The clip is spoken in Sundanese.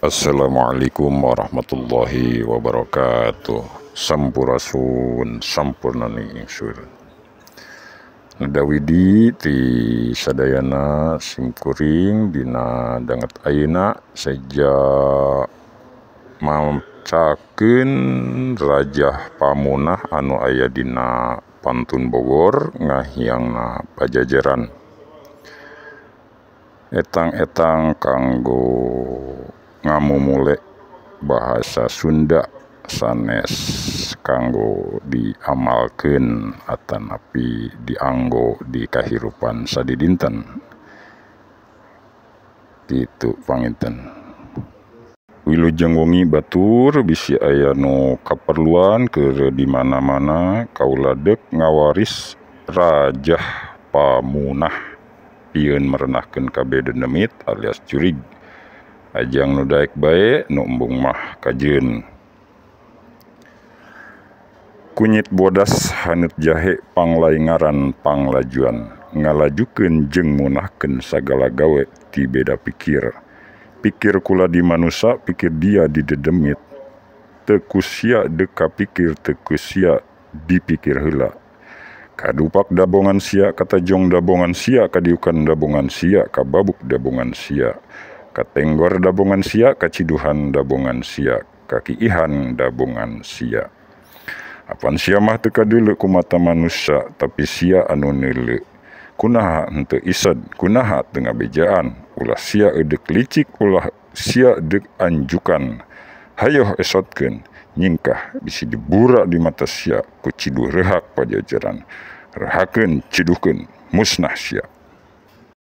Assalamualaikum warahmatullahi wabarakatuh. Sampurasun, sampurnaning ingsun. Nada widi ti sadayana simkuring dina danget ayeuna seja macakeun Rajah Pamunah anu aya dina Pantun Bogor ngahiangna Pajajaran. Etang-etang kanggo ngamumule bahasa Sunda sanes kanggo diamalkeun atanapi dianggo di kahirupan sadidinten. Kitu panginten. Wilujeng wengi batur bisi aya nu kaperluan keur di mana-mana kaula deuk ngawaris Rajah Pamunah pieun merenahkeun kabeh dedemit alias jurig. Ajang nu daek bae nu embung mah kajeun. Kunyit bodas haneut jahe panglaingaran panglajuan ngalajukeun jeung munahkeun sagala gawe ti beda pikir. Pikir kula di manusa, pikir dia di dedemit. Teu ku sia deuk kapikir, teu ku sia dipikir heula. Kadupak dabongan sia, katajong dabongan sia, kadiukan dabongan sia, kababuk dabongan sia. Katenggor dabongan sia, kaciduhan dabongan sia, kakiihan dabongan sia. Apan sia mah teu kadeuleu ku mata manusa, tapi sia anu neuleu. Kunaha henteu ised, kunaha teu ngabejaan, ulah sia eudek licik, ulah sia deuk anjukan. Hayoh esotkeun, nyingkah bisi dibura di mata sia ku ciduh rehak Pajajaran. Rehakeun, ciduhkeun, musnah sia.